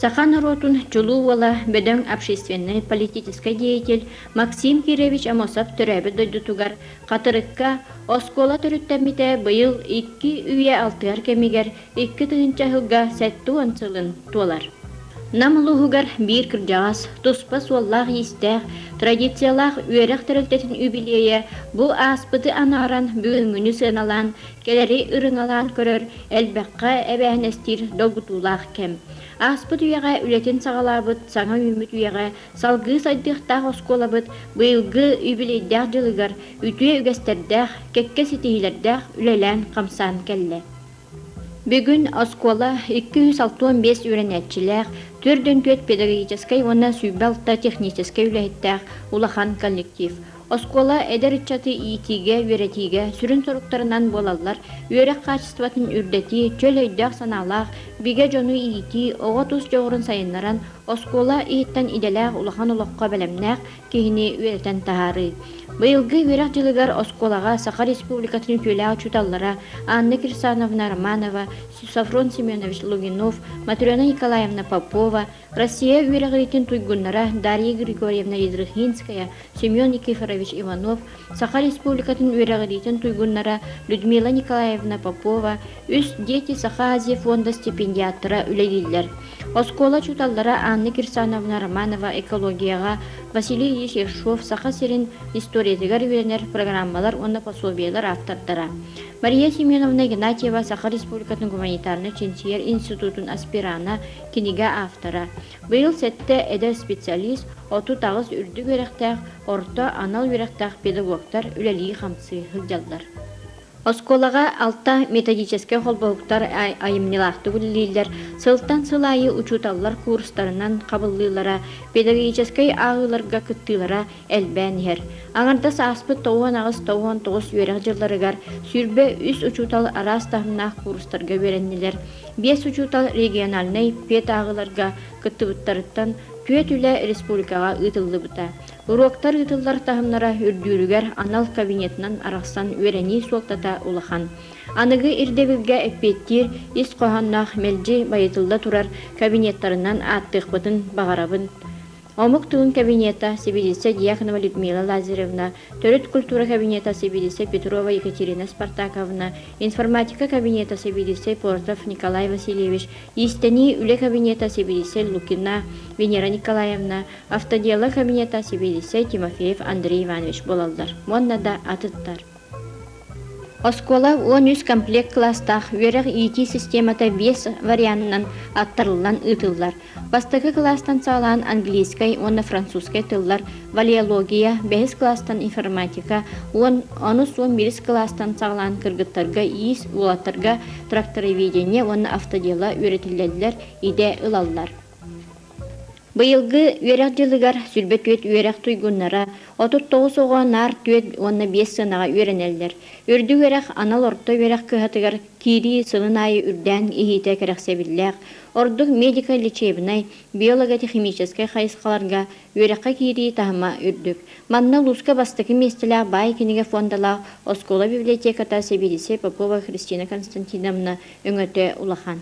Саха норуотун чулуу уола, бөдөҥ общественнай-политическай деятель Максим Кирович Аммосов төрөөбүт дойдутугар Хатырыкка оскуола төрүттэммитэ быйыл икки үйэ алтыһар кэмигэр 2000 сылга 70 сылын туолар. Нам улууһугар биир кырдьаҕас, туспа суоллаах-иистээх, традициялаах үөрэх тэрилтэтин үбүлүөйэ бу ааспыты анааран, бүгүҥҥүнү сыаналаан, кэлэри ырыҥалаан көрөр, элбэххэ эбээһинэстиир долгутуулаах кэм. Ааспыт үйэҕэ үлэтин саҕалаабыт саҥа үүммүт үйэҕэ салгыы сайдыахтаах оскуолабыт быйылгы юбилейдаах дьылыгар үтүө үгэстэрдээх, кэккэ ситиһиилэрдээх үлэлээн-хамсаан кэллэ. Бүгүн оскуола 265 үөрэнээччилээх, 44 педагогическай уонна 26 техническэй үлэһиттээх улахан коллектив. Оскуола эдэр ыччаты иитиигэ, үөрэтиигэ сүрүн соруктарынан буолаллар үөрэх хаачыстыбатын үрдэтии, чөл өйдөөх-санаалаах, бигэ дьону иитии, оҕо тус дьоҕурун сайыннаран, оскуола иһиттэн идэлээх улахан олоххо бэлэмнээх киһини үөрэтэн таһаарыы. Быйылгы үөрэх дьылыгар оскуолаҕа Саха Республикатын үтүөлээх учууталлара Анна Кирсановна Романова, Софрон Семенович Лугинов, Матрена Николаевна Попова, Россия үөрэҕириитин туйгуннара Дарья Григорьевна Ядрыхинская, Семен Никифорович Иванов, Саха Республикатын үөрэҕириитин туйгуннара Людмила Николаевна Попова, үс Дети Саха Азия фонда стипендиаттара үлэлииллэр. Оскуола учууталлара Анна Кирсановна Романова экологияҕа, Василий Ильич Ершов Саха сирин историятыгар үөрэнэр программалар уонна пособиелар автордара. Мария Семеновна Игнатьева Саха Республикатын гуманитарнай чинчийэр институтун аспирана, кинигэ автора. Быйыл сэттэ эдэр специалист, 38 үрдүк үөрэхтээх, орто анал үөрэхтээх педагогтар үлэлии-хамсыы сылдьаллар. Оскуолаҕа алта методическай холбоһуктар айымньылаахтык үлэлииллэр, сылтан сыл аайы учууталлар курстарынан хабыллыылара, педагогическай ааҕыыларга кыттыылара элбээн иһэр. Аҥардас ааспыт 98-99 үөрэх дьылларыгар 23 учуутал араас таһымнаах курстарга үөрэннилэр. Биэс учуутал региональнай пед-ааҕыыларга кыттыбыттарыттан түөрт үлэ республикаҕа ыытыллыбыта. Уруоктар ыытыллар таһымнара үрдүүрүгэр анал кабинетынан арахсан үөрэнии суолтата улахан. Аныгы ирдэбилгэ эппиэттиир ис хоһоонноох мэлдьи байытылла турар кабинеттарынан ааттыахпытын баҕарабын. Омук тылын кабинета сэбиэдиссэй Дьяконова Людмила Лазаревна, төрүт культура кабинета сэбиэдиссэй Петрова Екатерина Спартаковна, информатика кабинета сэбиэдиссэй Портов Николай Васильевич, иистэнии үлэ кабинета сэбиэдиссэй Лукина Венера Николаевна, автодела кабинета сэбиэдиссэй Тимофеев Андрей Иванович буолаллар уонна да атыттар. Оскуола 13 комплект кылаастаах үөрэх-иитии системата биэс варианынан аттарыллан ыытыллар. Бастакы кылаастан саҕалаан английскай уонна французскай тыллар, валеология, бэһис кылаастан информатика, уон онус уон биирис кылаастан саҕалаан кыргыттарга иис, уолаттарга трактороведение уонна автодела үөрэтиллэллэр, идэ ылаллар. Быйылгы үөрэх дьылыгар 24 үөрэх туйгуннара, 39 оҕо наар түөрт уонна биэс сыанаҕа үөрэнэллэр. Үрдүк үөрэх анал орто үөрэх кыһатыгар киирии сылын аайы үрдээн иһиитэ кэрэхсэбиллээх. Ордук медико-лечебнай, биолого-техническэй хайысхаларга үөрэххэ киирии таһыма үрдүк. Манна улууска бастакы миэстэлээх баай кинигэ фондалаах оскуола библиотеката сэбиэдиссэй Попова Христина Константиновна өҥөтө улахан.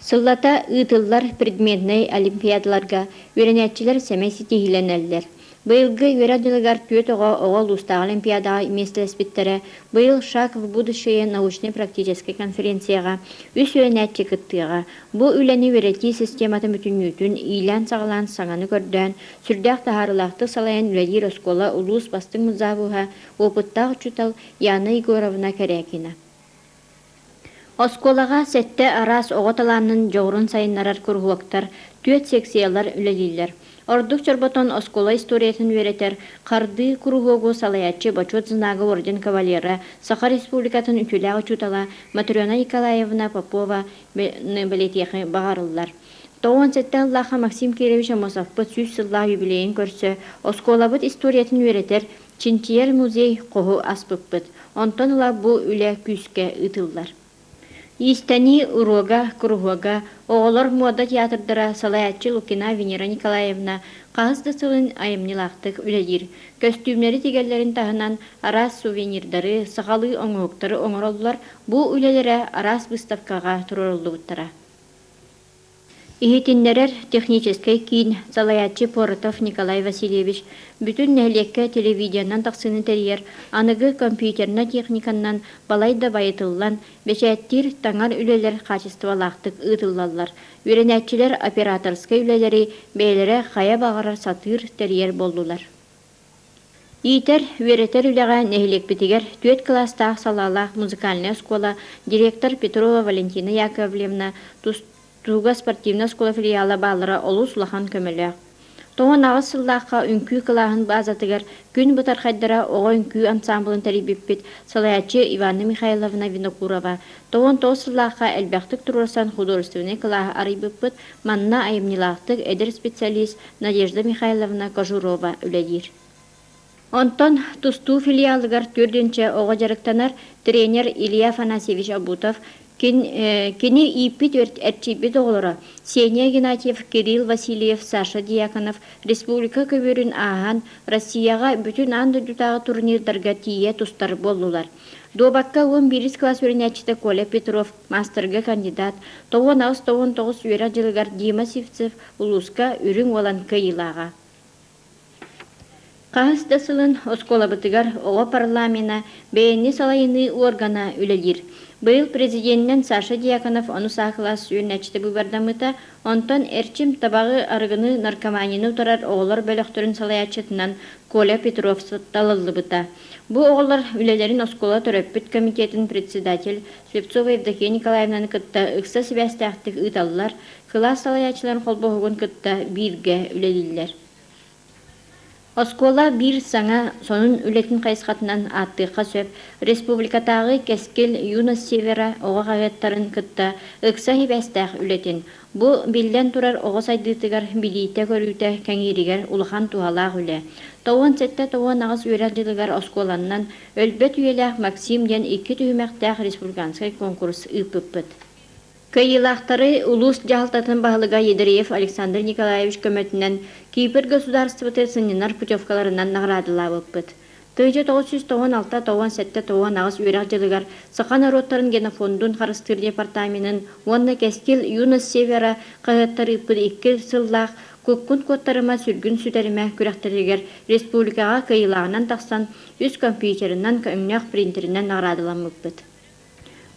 Сыллата ыытыллар предметнэй олимпиадаларга үөрэнээччилэр сэмэй ситиһиилэнэллэр. Быйылгы үөрэх дьылыгар түөрт оҕо оҕо улуустааҕы олимпиадаҕа миэстэлэспиттэрэ, быйыл «Шаг в будущее» научнай-практическай конференцияҕа үс үөрэнээччи кыттыаҕа. Бу үлэни үөрэтии систематын бүтүннүүтүн иилээн-саҕалаан саҥаны көрдөөн, сүрдээх таһаарыылаахтык салайан үлэлиир оскуола улуус бастыҥ завуһа, опыттаах учуутал Яна Егоровна Корякина. Оскуолаҕа сэттэ араас оҕо талаанын дьоҕурун сайыннарар куруһуоктар, түөрт секциялар үлэлииллэр. Ордук чорботон оскуола историятын үөрэтэр Хардыы куруһуогу салайааччы Бочуот Знага орден кавалера, Саха Республикатын үтүөлээх учуутала Матрена Николаевна Попова бэлиэтиэхи баҕарыллар. 97 сыллаахха Максим Кирович Аммосовпыт 100 сыллаах юбилейын көрсө оскуолабыт историятын үөрэтэр Чинчийэр музей хоһу аспыппыт, онтон ыла бу үлэ күүскэ ыытыллар. Иистэнии уруога, куруһуога, оҕолор муода театрдара салайааччы Лукина Венера Николаевна хаһыс да сылын айымньылаахтык үлэлиир. Көстүүмнэри тигэллэрин таһынан араас сувенирдары, сахалыы оҥоһуктары оҥороллор, бу үлэлэрэ араас выставкаҕа туруоруллубуттара. Иһитиннэрэр техническэй киин салайааччы Поротов Николай Васильевич бүтүн нэһилиэккэ телевидениенэн тахсыыны тэрийэр аныгы компьютернай техниканнан балайда байытыллан, бэчээттиир, таҥар үлэлэр хаачыстыбалаахтык ыытыллаллар. Үөрэнээччилэр операторскай үлэлэри бэйэлэрэ хайа баҕарар сатыыр, тэрийэр буоллулар. Иитэр, үөрэтэр үлэҕэ нэһилиэкпитигэр түөрт кылаастаах салаалаах музыкальнай оскуола директор Петрова Валентина Яковлевна тустууга спортивнай оскуола филиала бааллара олус улахан көмөлөөх. Тоҕон аҕыс сыллаахха үҥкүү кылааһын базатыгар күн бытархайдара оҕо үҥкүү ансаамбылын тэрийбиппит салайааччы Иванна Михайловна Винокурова. 99 сыллаахха элбэхтик туруорсан художественнай кылааһы арыйбыппыт, манна айымньылаахтык эдэр специалист Надежда Михайловна Кожурова үлэлиир. Онтон тустуу филиалыгар төрдүнчэ оҕо дьарыктанар тренер Илья Афанасьевич Обутов кини ииппит эрчийбит оҕолоро Сеня Игнатьев, Кирилл Васильев, Саша Дьяконов республика көбүөрүн ааһан Россияҕа бүтүн аан дойдутааҕы турнирдарга тиийэ тустар буоллулар. Дуобакка 11 кылаас үөрэнээччитэ Коля Петров маастарга кандидат, 98-99 үөрэх дьылыгар Дима Сивцев улууска Үрүҥ Уолан кыайыылааҕа. Хаһыс да сылын оскуолабытыгар оҕо парламена бэйэни салайыныы уоргана үлэлиир. Быйыл президенинэн Саша Дьяконов онус А кылаас үөрэнээччитэ быыбардаммыта, онтон Эрчим табаҕы, арыгыны, наркоманияны утарар оҕолор бөлөхтөрүн салайааччытынан Коля Петров талыллыбыта. Бу оҕолор үлэлэрин оскуола төрөппүт комитетын председатель Слепцова Евдокия Николаевнаны кытта ыкса сибээстээхтик ыыталлар, кылаас салайааччыларын холбоһугун кытта бииргэ үлэлииллэр. Оскуола биир саҥа, сонун үлэтин хайысхатынан ааттыахха сөп республикатааҕы «Кэскил», «Юность Севера» оҕо хаһыаттарын кытта ыкса сибээстээх үлэтин. Бу, биллэн турар, оҕо сайдыытыгар, билиитэ-көрүүтэ кэҥииригэр улахан туһалаах үлэ. 97-98 үөрэх дьылыгар оскуоланнан «Өлбөт үйэлээх Максим» диэн икки түһүмэхтээх республиканскай куонкурус ыыппыппыт. Кыайыылаахтары улуус дьаһалтатын баһылыга Ядреев Александр Николаевич көмөтүнэн Кипр государствоты сынньанар путевкаларынан наҕараадалаабыппыт. 1996-97-98 үөрэх дьылыгар Саха норуоттарын генофондун харыстыыр департаменын уонна Кэскил Юность Севера хаһыаттар ыыппыт икки сыллаах Куккун куоттарыма, сүргүн сүтэримэ күрэхтэригэр республикаҕа кыайыылааҕынан тахсан үс компьютерынан, өҥнөөх принтеринэн наҕараадаламмыппыт.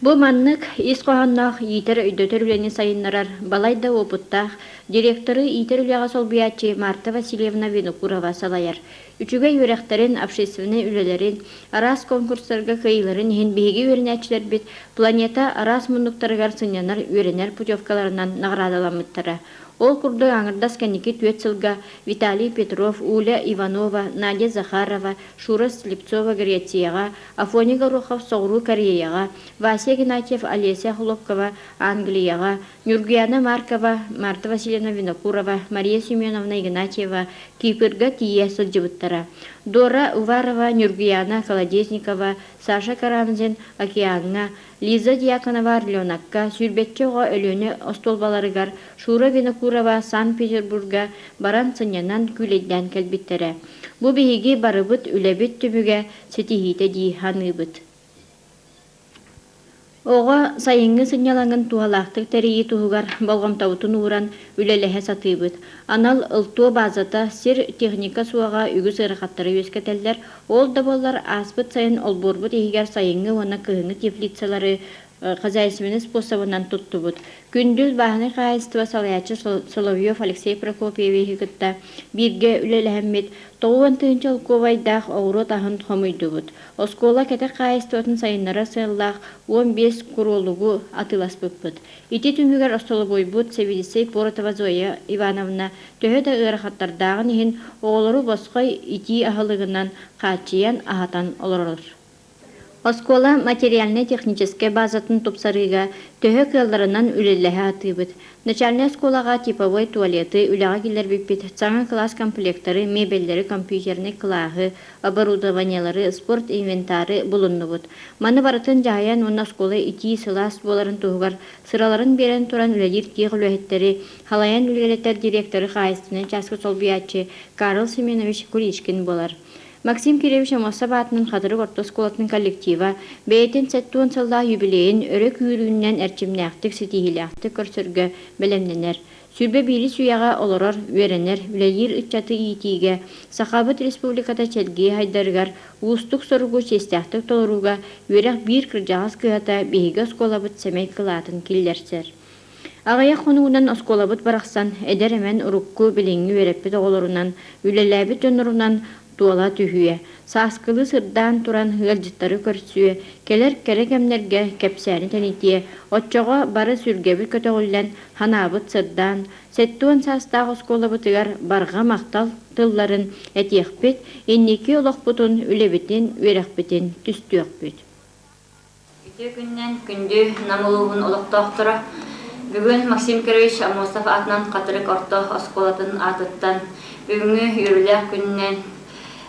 Бу маннык ис хоһоонноох иитэр-өйдөтөр үлэни сайыннарар балайда уопуттаах директоры иитэр үлэҕэ солбуйааччы Марта Васильевна Винокурова салайар. Үчүгэй үөрэхтэрин, общественнай үлэлэрин, араас конкурстарга кыайыыларын иһин биһиги үөрэнээччилэрбит планета араас муннуктарыгар сынньанар, үөрэнэр путевкаларынан наҕараадаламмыттара. Ол курдук аҥардас кэнники түөрт сылга Виталий Петров, Уля Иванова, Надя Захарова, Шура Слепцова Грецияҕа, Афоня Горохов Соҕуруу Кореяҕа, Вася Игнатьев, Олеся Хлопкова Англияҕа, Ньургуяна Маркова, Марта Васильевна Винокурова, Мария Семеновна Игнатьева Кипрга тиийэ сылдьыбыттара. Дора Уварова, Ньургуяна Колодезникова, Саша Карамзин океаҥҥа, Лиза Дьяконова Орленокка, сүүрбэччэ оҕо Өлүөнэ остуолбаларыгар, Шура Винокурова Санкт-Петербурга баран сынньанан, күүлэйдээн кэлбиттэрэ. Бу биһиги барыбыт үлэбит түмүгэ, ситиһиитэ дии саныыбыт. Оҕо сайыҥҥы сынньалаҥын туһалаахтык тэрийии туһугар болҕомтобутун ууран үлэлэһэ сатыыбыт. Анал ылтуо базата, сир, техника суоҕа үгүс ыарахаттары үөскэтэллэр. Ол да буоллар, ааспыт сайын олбуорбут иһигэр сайыҥҥы уонна кыһыҥҥы теплицалары хозяйственнай способынан туттубут. Күндүл бааһынай хаһаайыстыба салайааччы Соловьев Алексей Прокопьевиһы кытта бииргэ үлэлэһэммит, 90 тыһыынча солкуобайдаах оҕуруот аһын хомуйдубут. Оскуола кэтэх хаһаайыстыбатын сайыннарар сыаллаах 15 куруолугу атыыласпыппыт. Ити түмүгэр остолобуойбут сэбиэдиссэй Поротова Зоя Ивановна төһө да ыарахаттардааҕын иһин оҕолору босхо итии аһылыгынан хааччыйан аһатан олорор. Оскуола материальнай-техническэй базатын тупсарыыга төһө кыалларынан үлэлэһэ сатыыбыт. Начальнай оскуолаҕа типовой туалеты үлэҕэ киллэрбиппит, саҥа кылаас комплектары, мебеллэри, компьютернай кылааһы, оборудованиелары, спорт инвентары булуннубут. Маны барытын дьаһайан уонна оскуола итии, сылаас буоларын туһугар сыраларын биэрэн туран үлэлиир киэх үлэһиттэри халайан үлэлэтэр директоры хаһаайыстыбаннай чааска солбуйааччы Карл Семенович Куличкин буолар. Максим Кириллович Аммосов аатынан Хатырык орто оскуолатын коллектива бэйэтин 70 сыллаах юбилейын өрө күүрүүнэн эрчимнээхтик, ситиһиилээхтик көрсөргө бэлэмнэнэр. 21-с үйэҕэ олорор, үөрэнэр, үлэлиир ыччаты иитиигэ Сахабыт Республиката чэлгийэ сайдарыгар уустук соругу чиэстээхтик толорууга үөрэх биир кырдьаҕас кыһата биһиги оскуолабыт сэмэй кылаатын киллэрсэр. Аҕыйах хонугунан оскуолабыт барахсан эдэр-эмэн урукку, билиҥҥи үөрэппит оҕолорунан, үлэлээбит дьоннорунан туола түһүө, сааскылыы сырдаан туран ыалдьыттары көрсүө, кэлэр кэрэ кэмнэргэ кэпсээни тэнитиэ, оччоҕо бары сүргэбит көтөҕүллэн, санаабыт сырдаан, 70 саастаах оскуолабытыгар барҕа махтал тылларын этиэхпит, инники олохпутун, үлэбитин, үөрэхпитин түстүөхпүт. Үтүө күнүнэн күндү Нам улууһун олохтоохторо! Бүгүн Максим Кирович Аммосов аатынан Хатырык орто оскуолатын аатыттан бүгүҥҥү үөрүүлээх күнүнэн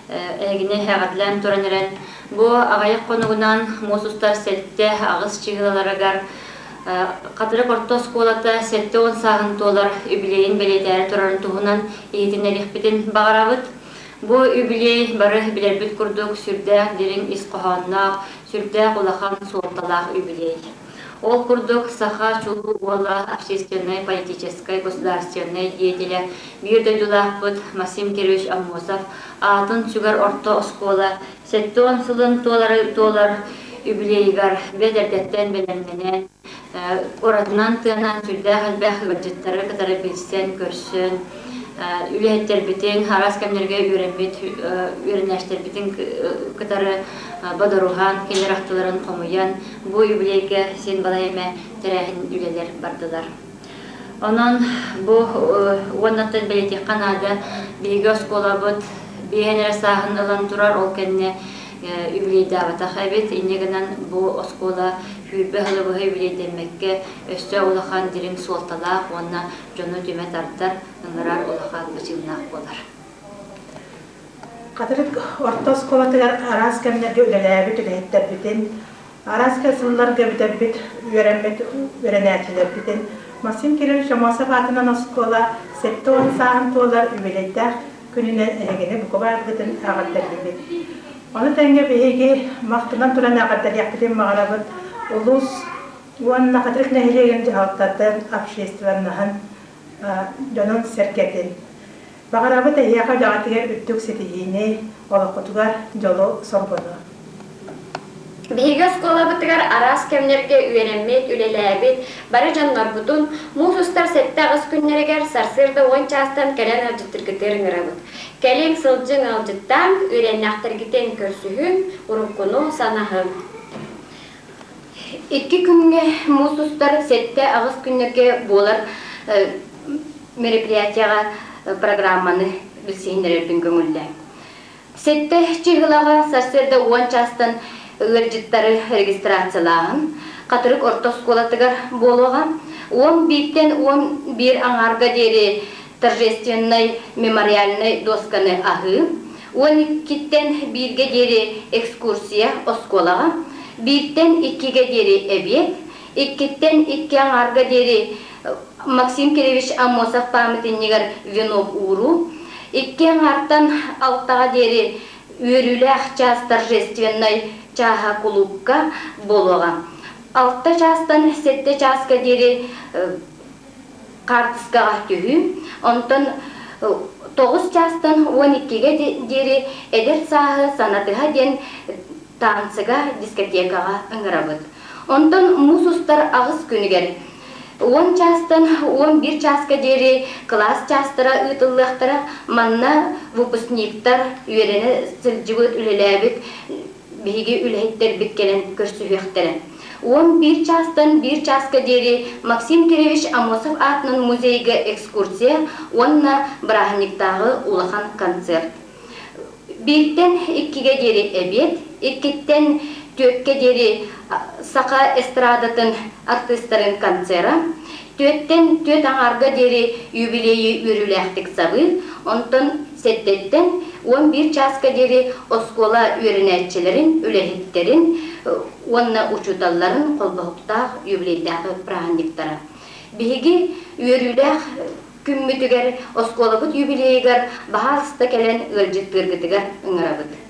эһигини эҕэрдэлээн туран эрэн, бу аҕыйах хонугунан муус устар 7-8 чыһыыларыгар Хатырык орто оскуолата 70 сааһын туолар үбүлүөйүн бэлиэтээри турарын туһунан иһитиннэриэхпитин баҕарабыт. Бу үбүлүөй бары билэрбит курдук сүрдээх дириҥ ис хоһоонноох, сүрдээх улахан суолталаах үбүлүөй. Ол курдук саха чулуу уола общественнай, политическай, государственнай деятелэ, биир дойдулаахпыт Максим Кирович Аммосов аатын сүгэр орто оскуола 70 сылын туолары туолар үбүлүөйүгэр бэт эрдэттэн бэлэмнэнэн, уратынан тыанан сүрдээх элбэх ыалдьыттары кытары билсэн, көрсөн, үлэһиттэрбитин, араас кэмнэргэ үөрэммит үөрэнээччилэрбитин кытары бодоруһан, кинилэр ахтыларын хомуйан, бу юбилейга син балай эмэ тэрээһин үлэлэр бардылар. Онон бу уоннаттан бэлиэтиэххэ наада, биһиги оскуолабыт биэһин эрэ сааһын ылан турар, ол кэннэ юбилейдаабатах эбит. Инньэ гынан бу оскуола сүүрбэ сылы быһа юбилейдэммэккэ өссө улахан дириҥ суолталаах уонна дьону түмэ тардар, ыҥырар улахан бачыымнаах буолар. Хатырык орто оскуолатыгар араас кэмнэргэ үлэлээбит үлэһиттэрбитин, араас сылларга бүтэрбит үөрэммит үөрэнээччилэрбитин Максим Кириллович Аммосов аатынан оскуола 70 сааһын туолар үбүлүөйдээх күнүнэн эһигини бука баргытын эҕэрдэлиибит. Ону тэҥэ биһиги махтанан туран эҕэрдэлиэхпитин баҕарабыт улуус уонна Хатырык нэһилиэгин дьаһалтатын, общественноһын дьонун-сэргэтин. Баҕарабыт эһиэхэ үлэҕитигэр үрдүк ситиһиини, олоххутугар дьолу-соргуну. Биһиги оскуолабытыгар араас кэмнэргэ үөрэммит, үлэлээбит бары дьоннорбутун муус устар 7-8 күннэригэр сарсыарда 10 чаастан кэлэн ыалдьыттыргытыгар ыҥырабыт. Кэлиҥ, сылдьыҥ, ыалдьыттааҥ, үөрэннэхтэргитин көрсүһүҥ, уруккуну санаһыҥ. Икки күҥҥэ муус устар 7-8 күннэргэ буолар мероприятиеҕа программаны билсиһиннэрэрбин көҥүллээҥ. Сэттэ чыыһылаҕа сарсыарда уон чаастан ыалдьыттары регистрациялааһын Хатырык орто оскуолатыгар буолуоҕа. 11-тэн 11 аҥаарга диэри торжественнай мемориальнай дуосканы аһыы, 12-ттэн бииргэ диэри экскурсия оскуолаҕа, бииртэн иккигэ диэри эбиэт, иккиттэн икки аҥаарга диэри Максим Кириллович Аммосов пааматынньыгар венок ууруу, икки аҥаартан алтаҕа диэри үөрүүлээх чаас торжественнай чааһа кулуупка буолуоҕа. Алта чаастан сэттэ чааска диэри хаартыскаҕа түһүү, онтон тоҕус чаастан 12-гэ диэри эдэр сааһы санатыһа диэн танцыга, дискотекаҕа ыҥырабыт. Онтон муус устар аҕыс күнүгэр уон чаастан 11 чааска диэри кылаас чаастара ыытыллыахтара. Манна выпускниктар үөрэнэ сылдьыбыт, үлэлээбит биһиги үлэһиттэрбит кэлэн көрсүһүөхтэрэ. 11 чаастан биир чааска диэри Максим Кириллович Аммосов аатынан музейга экскурсия уонна бырааһынньыктааҕы улахан концерт. Бииртэн иккигэ диэри эбиэт, иккиттэн түөрткэ диэри саха эстрадатын артыыстарын концера, түөртэн түөрт аҥаарга диэри юбилейы үөрүүлээхтик сабыы, онтон сэттэттэн 11 чааска диэри оскуола үөрэнээччилэрин, үлэһиттэрин уонна учууталларын холбоһуктаах юбилейдааҕы праздниктара. Биһиги үөрүүлээх күммүтүгэр оскуолабыт юбилейыгар баһаалыста кэлэн ыалдьыттыыргытыгар ыҥырабыт.